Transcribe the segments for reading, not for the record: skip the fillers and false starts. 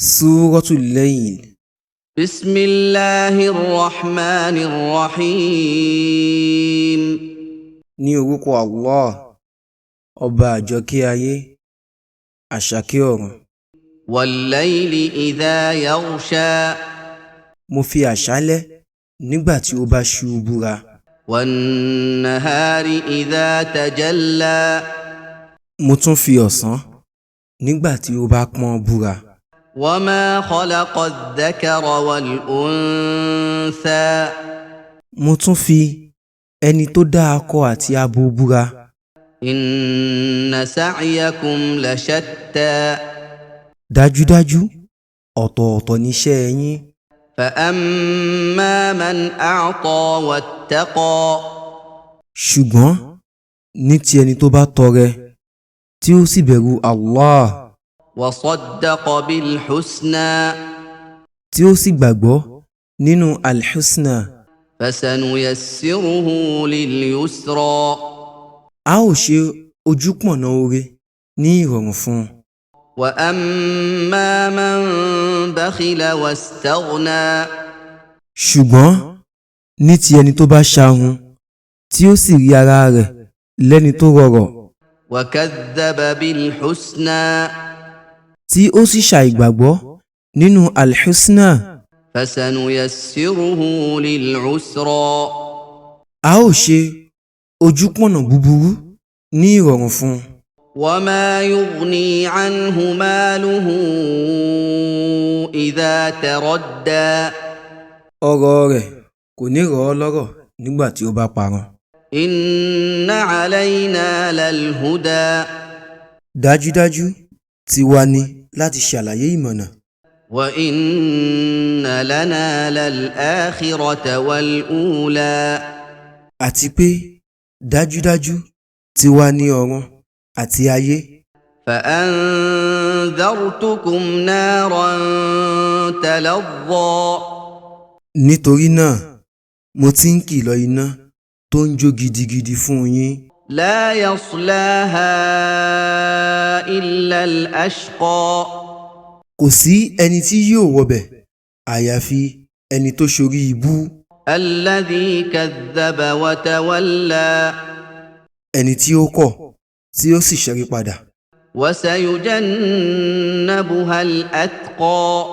Súratul Layl. بسم الله الرحمن الرحيم. Ní orúkọ Allah, ọba àjọkẹ́ ayé, àṣàkẹ́ ọ̀run. والليل إذا يغشى. Mo fi àṣálẹ́ nígbà tí ó bá ṣú búra. والنهار إذا تجلى. Mo tún fi ọ̀sán nígbà tí ó bá pọ́n búra. وما خلق الذكر والأنثى. Mo tún fi ẹni tó dá akọ àti abo búra. إن سعيكم لشتى. Dájúdájú, ọ̀tọ̀ọ̀tọ̀ níṣẹ́ yín. فأما من أعطى واتقى. Ṣùgbọ́n ní ti ẹni tó bá tọrẹ tí ó sì bẹ̀rù Allah, وصدق بالحسنى، tí ó sì gbàgbọ́ nínú alhusna، فسنيسره لليسرى. A ó ṣe ojúpọ̀nà oore ní ìrọ̀rùn fún un. وأما من بخل واستغنى، Ṣùgbọ́n ní ti ẹni tó bá ṣahun tí ó sì rí ara rẹ̀ lẹ́ni tó rọrọ̀، وكذب بالحسنى، tí ó sì ṣàìgbàgbọ́ nínú alhusna، فسنيسره للعسرى. A ó ṣe ojúpọ̀nà búburú ní ìrọ̀rùn fún un. وما يغني عنه ماله إذا تردى. Ọrọ̀ rẹ̀ kò ní rọ̀ ọ́ lọ́rọ̀ nígbà tí ó bá parun. إن علينا للهدى. Dájúdájú, tiwa ni láti ṣàlàyé ìmọ̀nà. وإن لنا للآخرة والأولى. Àti pé dájúdájú, tiwa ni ọ̀run àti ayé. فأنذرتكم نارا تلظى. Nítorí náà, mo ti ń kìlọ̀ iná tó ń jó gidigidi fún yín. لا يصلاها إلا الأشقى. Kò sí ẹni tí yóò wọbẹ̀ àyàfi ẹni tó ṣorí ibú. الذي كذب وتولى. Ẹni tí ó kọ̀ tí ó sì ṣẹ́rí padà. وسيجنبها الأتقى.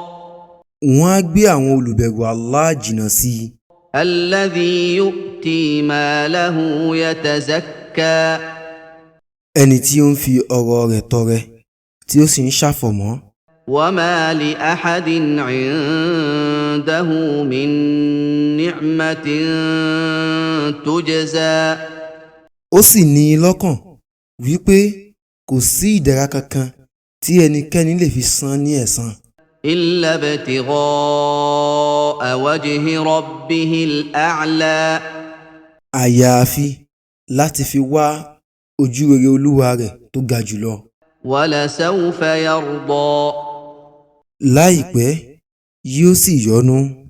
Wọ́n á gbé àwọn olùbẹ̀rù Allah jìnnà sí i. الذي يؤتي ماله يتزكى. Ẹni tí ó ń fi ọrọ̀ rẹ̀ tọrẹ tí ó sì ń ṣàfọ̀mọ́. وما لأحد عنده من نعمة تجزى. Ó sì ní i lọ́kàn wípé kò sí ìdẹ̀ra kankan tí ẹnikẹ́ni lè fi san ní ẹ̀san، إلا ابتغاء وجه ربه الأعلى. Àyàfi láti fi wá ojúrere olúwa rẹ̀ tó ga jùlọ. ولسوف يرضى. Láìpẹ́, yóò sì yọ́nú.